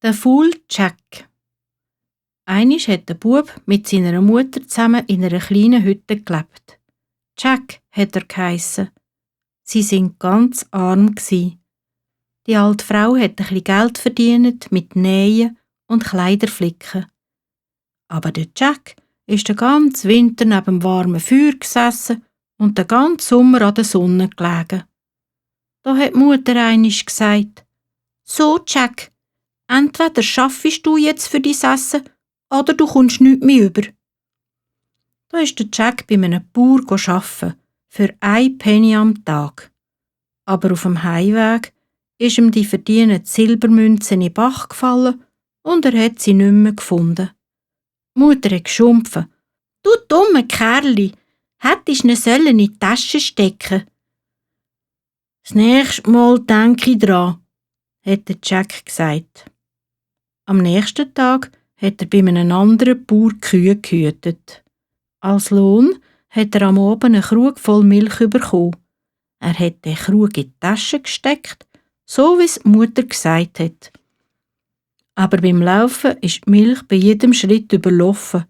Der faule Jack. Einmal hat der Bub mit seiner Mutter zusammen in einer kleinen Hütte gelebt. Jack hat er geheissen. Sie sind ganz arm gsi. Die alte Frau hat ein bisschen Geld verdient mit Nähen und Kleiderflicken. Aber der Jack ist den ganzen Winter neben dem warmen Feuer gesessen und den ganzen Sommer an der Sonne gelegen. Da hat die Mutter einmal gesagt: «So, Jack, entweder schaffst du jetzt für dein Essen oder du kommst nichts mehr über.» Da ist der Jack bei einem Bauer arbeiten, für 1 Penny am Tag. Aber auf dem Heimweg ist ihm die verdiente Silbermünze in den Bach gefallen und er hat sie nicht mehr gefunden. Die Mutter hat geschumpfen: «Du dumme Kerli, hättest ihn sollen in die Tasche stecken.» «Das nächste Mal denke ich dran», hat der Jack gesagt. Am nächsten Tag hat er bei einem anderen Bauer Kühe gehütet. Als Lohn hat er am Abend einen Krug voll Milch bekommen. Er hat den Krug in die Tasche gesteckt, so wie es die Mutter gesagt hat. Aber beim Laufen ist die Milch bei jedem Schritt überlaufen.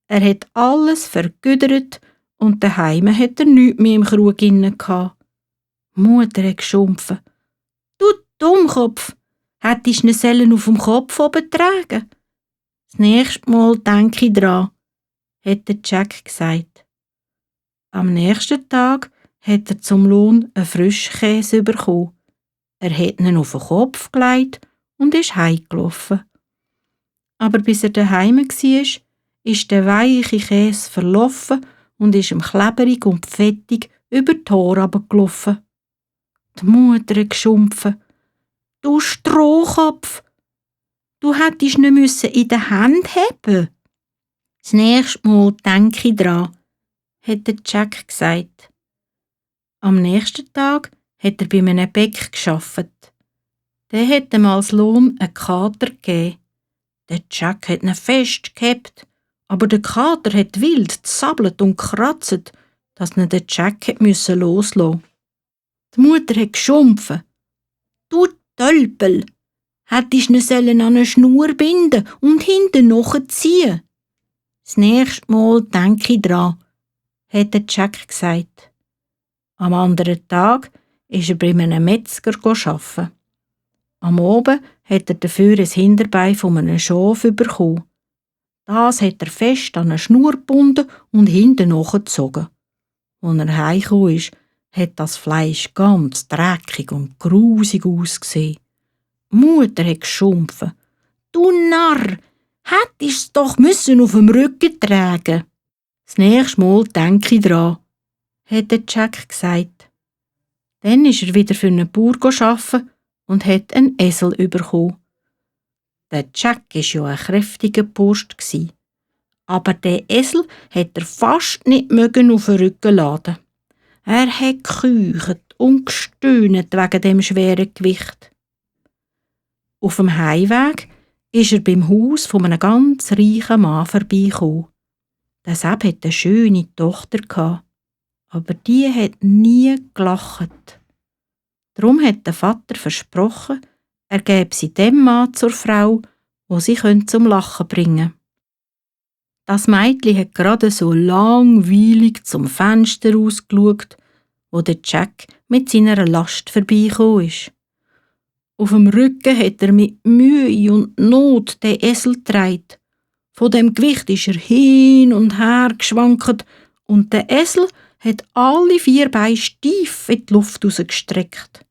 Er hat alles vergüdert und daheim hat er nichts mehr im Krug inne gehabt. Die Mutter hat geschumpfen: «Du Dummkopf, hättest ihn sollen auf dem Kopf oben tragen.» «Das nächste Mal denke ich dran», hat der Jack gesagt. Am nächsten Tag hat er zum Lohn einen Frischkäse bekommen. Er hat ihn auf den Kopf gelegt und ist heimgelaufen. Aber bis er daheim war, ist der weiche Käse verlaufen und ist ihm klebrig und fettig über die Haare runtergelaufen. Die Mutter hat geschumpfen: «Du Strohkopf, du hättest ihn in der Hand haben.» «Das nächste Mal denke ich dran», hat der Jack gesagt. Am nächsten Tag hat er bei einem Bäck gearbeitet. Der hat ihm als Lohn einen Kater gegeben. Der Jack hat ihn festgehabt, aber der Kater hat wild gesabbelt und gekratzt, dass ihn der Jack loslassen musste. Die Mutter hat geschumpfen: «Du Tölpel, hättest ihn an eine Schnur binden und hinten nachziehen.» «Das nächste Mal denke ich dran», hat der Jack gesagt. Am anderen Tag ist er bei einem Metzger arbeiten. Am Abend hat er dafür ein Hinterbein von einem Schaf bekommen. Das hat er fest an eine Schnur gebunden und hinten nachgezogen. Als er heimgekommen ist, hat das Fleisch ganz dreckig und grusig ausgesehen. Die Mutter hat geschumpfen: «Du Narr, hättest es doch auf dem Rücken tragen.» «Das nächste Mal denke ich dran», hat der Jack gesagt. Dann ist er wieder für einen Bauer arbeiten und hat einen Esel bekommen. Der Jack war ja ein kräftiger Burst, aber den Esel hat er fast nicht auf den Rücken laden. Er hat gekeucht und gestöhnt wegen dem schweren Gewicht. Auf dem Heimweg ist er beim Haus von einem ganz reichen Mann vorbeigekommen. Der Sepp hatte eine schöne Tochter, aber die hat nie gelacht. Darum hat der Vater versprochen, er gebe sie dem Mann zur Frau, wo sie zum Lachen bringen könnte. Das Mädchen hat gerade so langweilig zum Fenster ausgeschaut, wo der Jack mit seiner Last vorbeigekommen ist. Auf dem Rücken hat er mit Mühe und Not den Esel getragen. Von dem Gewicht ist er hin und her geschwankt und der Esel hat alle 4 Beine steif in die Luft rausgestreckt.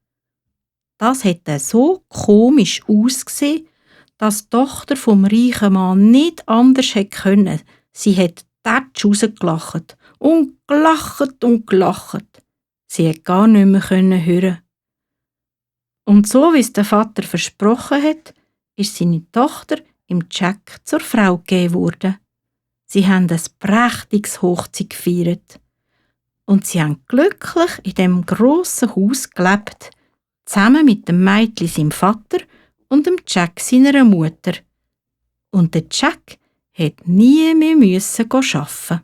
Das hat so komisch ausgesehen, dass die Tochter vom reichen Mann nicht anders hätte können. Sie hat tätsch rausgelacht und gelacht und gelacht. Sie hat gar nicht mehr hören. Und so wie es der Vater versprochen hat, ist seine Tochter im Jack zur Frau gegeben worden. Sie haben ein prächtiges Hochzeit gefeiert. Und sie haben glücklich in dem grossen Haus gelebt, zusammen mit dem Mädchen seinem Vater und dem Jack seiner Mutter. Und der Jack hat nie mehr arbeiten.